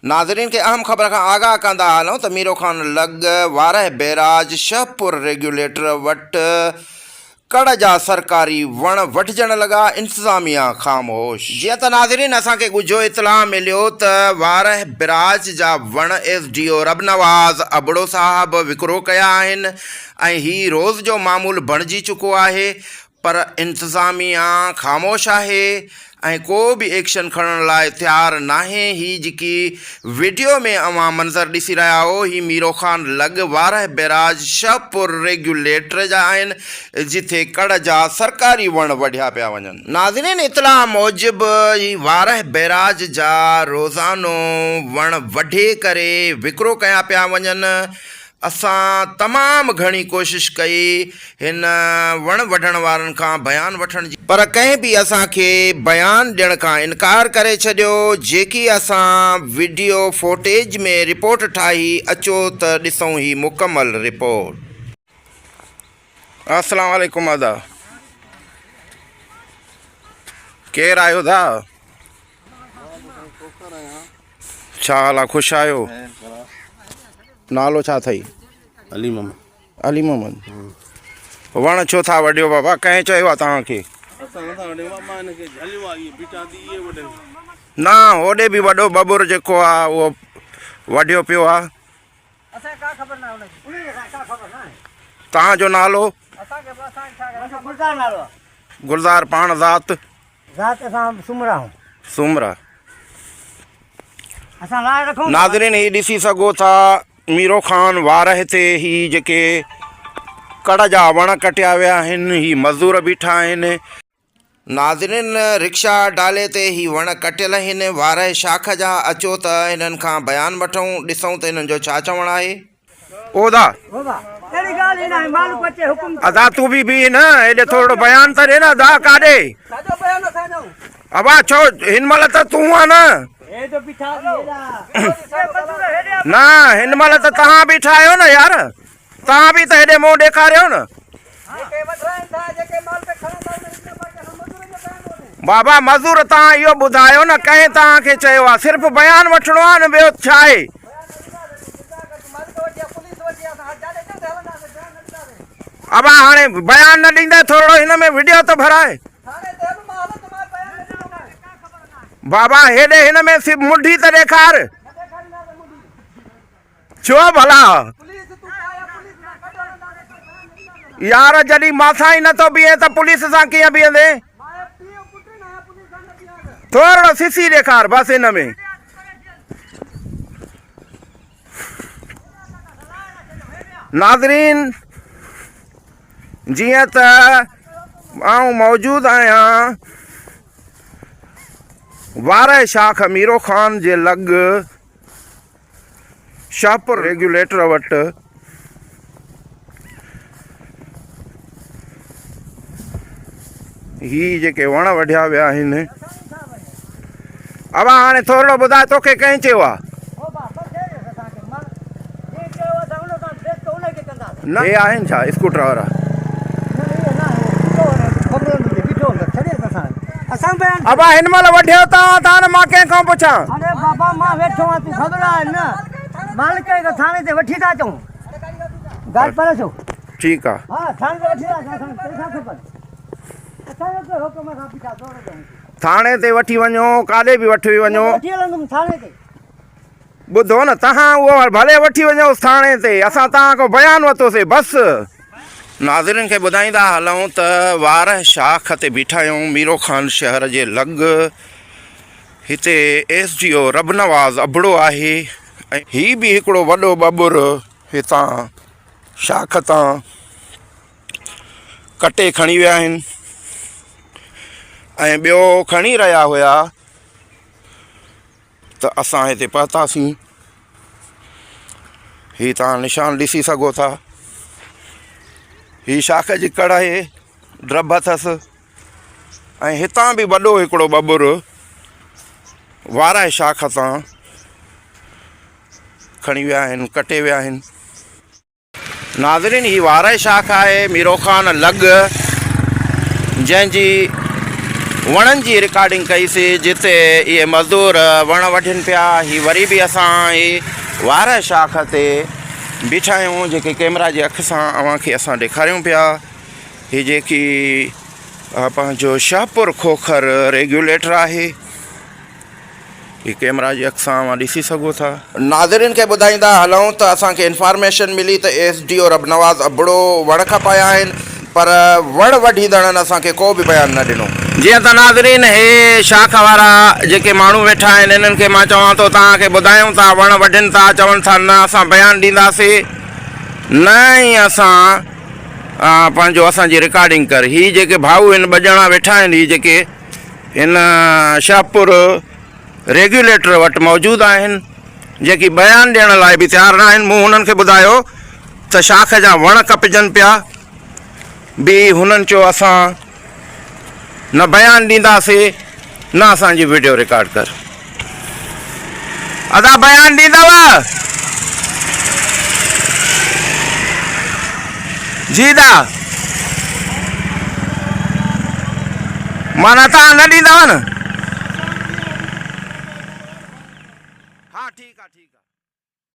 ناظرين کي اهم خبر کان آگاهه ڪندا هلون ته ميرو خان لڳ وارهه بئراج شهپور ريگيوليٽر وٽ ڪڙ جا سرڪاري وڻ وڍجڻ لڳا، انتظاميا خاموش. جيئن ته ناظرين اسان کي ڳجهو اطلاع مليو ته وارهه بئراج جا وڻ S D O Rabnawaz Abro صاحب وڪرو ڪيا آهن ۽ هي روز جو معمول بڻجي چڪو آهي پر انتظاميا خاموش آهي ۽ ڪو به ايڪشن کڻڻ لاء تيار ناهي هي جيڪي وڊيو ۾ اوهان منظر ڏسي رهيا آهو هي ميرو خان لڳ وارهه بئراج شهپور ريگيوليٽر جا آهن جٿي ڪڙ جا سرڪاري وڻ وڍيا پيا وڃن. ناظرين اطلاع موجب هي وارهه بئراج جا روزانو وڻ وڍي ڪري وڪرو ڪيا پيا وڃن اسان تمام گهڻي ڪوشش ڪئي هن وڻ وڍڻ وارن کان بيان وٺڻ جي، پر ڪنهن به اسان کي بيان ڏيڻ کان انڪار ڪري ڇڏيو، جيڪي اسان وڊيو فوٽيج ۾ رپورٽ ٺاهي، اچو ته ڏسون هي مڪمل رپورٽ. السلام عليڪم ادا ڪير آهيو دا؟ ڇا حال آ خوش آهيو؟ نالو ڇا اٿئي؟ علي محمد. علي محمد وڻ ڇو ٿا وڍيو بابا ڪنهن چيو آ توهان کي؟ اسان نٿا وڍيون بابا هن کي جهليو آ اهي بيٺا ٿي اهي وڍن. نه هوڏي به وڏو ٻٻر جيڪو آ اهو وڍيو پيو آ. اسان کي ڪا خبر ناهي ان جي. انهي کي ڪا خبر ناهي. توهان جو نالو؟ اسان کي اسان ڇا اسان گلزار نالو آ. گلزار پاڻ ذات؟ ذات اسان سومرا آهيون. سومرا. اسان لاء رکون. ناظرين هي ڏسي سگهو ٿا ميرو خان وارهه تي هي جيڪي ڪڙ جا وڻ ڪٽيا ويا آهن هي مزدور بيٺا آهن. ناظرين رڪشا ڊالي تي هي وڻ ڪٽيل آهن وارهه شاخ جا اچو ته هنن کان بيان وٺون ڏسون ته هنن جو ڇا چوڻ آهي. او دا. اهڙي ڳالهه ئي ناهي مالڪ اچي حڪم ڪري. ادا تون به بيهه نه هيڏي ٿورڙو بيان ته ڏي نه ادا ڪاڏي. ڇا جو بيان اسان ڏيون. ابا ڇو هن مهل ته تون آ نه. هي جو بيٺا سي هيڏا. نه هن مهل ته توهان بيٺا آهيو نه يار توهان به ته هيڏي منهن ڏيکاريو نه. جيڪي وڍرائين ٿا جيڪي مالڪ کڻن ٿا انهن کي باقي اسان مزورن جو بيان ڪونهي. بابا مزور توهان اهو ٻڌايو نه ڪنهن توهان کي چيو آ صرف بيان وٺڻو آ نه ٻيو ڇا آهي. ابا هاڻي بيان نه ڏيندين ٿورڙو هن ۾ وڊيو ته ڀرائي. بابا هيڏي هن ۾ مڍي ته ڏيکار. ڇو ڀلا. يار جڏهن مان سان ئي نٿو بيهين ته پوليس سان ڪيئن بيهندين. ٿورڙو سسي ڏيکار بس هن ۾. ناظرين جيئن ته آئون موجود آهيان وارهه شاخ ميرو خان جي لڳ شاهپور ريگيوليٽر وٽ هي جيڪي وڻ وڍيا ويا آهن ابا هاڻي ٿورڙو ٻڌاء توکي ڪنهن چيو آ نه هي آهن ڇا اسڪوٽر وارا ابا هن مهل وڍيو توهان ٿا نه مان ڪنهن کان پڇان اڙي بابا مان ويٺو آهيان تون خبر آهي نه مالڪ کي ٿاڻي تي وٺي ٿا اچون گاڏي پر اچو ٺيڪ آ ها ٿاڻي تي وٺي ٿا اچون اسان کي پئسا کپن اسان جو ڪهڙو حڪم اسان پيٺا ٿورو ڏيون ٿاڻي تي وٺي وڃو ڪاڏي به وٺي وڃو وٺي هلندم ٿاڻي تي ٻڌو نه تهان اهو ڀلي وٺي وڃوس ٿاڻي تي اسان تهان کان بيان ورتوسي بس. ناظرين کي ٻڌائيندا هلون ته وارهه شاخ تي بيٺا آهيون ميرو خان شهر جي لڳ هتي S D O Rabnawaz Abro آهي ۽ هي به هڪڙو وڏو ٻٻر هتان شاخ تان ڪٽي کڻي ويا آهن ۽ ٻيو کڻي رهيا هيا ته اسان هتي پهتاسين. هي توهان نشان ڏسي سگهو ٿا. هي شاخ جي ڪڙ آهي، ڊرڀ اٿس ۽ هتان به وڏو هڪڙو ٻٻر وارائي شاخ تان کڻي ويا آهن، ڪٽي ويا آهن. ناظرين هي وارهه شاخ آهي ميرو خان لڳ جنهن جي وڻن جي رڪارڊنگ ڪئي سي جتي اهي مزدور وڻ وڍين پيا هي وري به اسان هي وارهه شاخ تي بيٺا آهيون جيڪي ڪيمرا جي اک سان اوهان کي اسان ڏيکاريون پيا هي جيڪي پنهنجو شاهپور کوکر ريگيوليٽر آهي هي ڪيمرا جي اک سان اوهان ڏسي سگهو ٿا. ناظرين کي ٻڌائيندا هلون ته اسان کي انفارميشن ملي ته S D O Rabnawaz Abro وڻ کپايا آهن پر وڻ وڍيندڙن اسان کي ڪو به بيان نه ڏنو. جيئن ته ناظرين هي شاخ وارا جيڪي ماڻهو ويٺا آهن انهن کي مان چوان ٿو توهان کي ٻڌايون ٿا وڻ وڍين ٿا چون ٿا نه اسان بيان ڏينداسي نه ئي اسان پنهنجو اسان جي رڪارڊنگ ڪر هي جيڪي ڀائو هن ٻه ڄڻا ويٺا آهن هي جيڪي هن شاهپور ريگيوليٽر وٽ موجود آهن، جيڪي بيان ڏيڻ لاء به تيار نه آهن. مون هنن کي ٻڌايو ته شاخ جا وڻ ڪپجن پيا، به هنن چيو اسان نه بيان ڏينداسي نه اسان جي وڊيو رڪارڊ ڪر. ادا بيان ڏيندؤ؟ جي دا معنيٰ توهان نه ڏيندؤ نه؟ ها ٺيڪ آ ٺيڪ آ.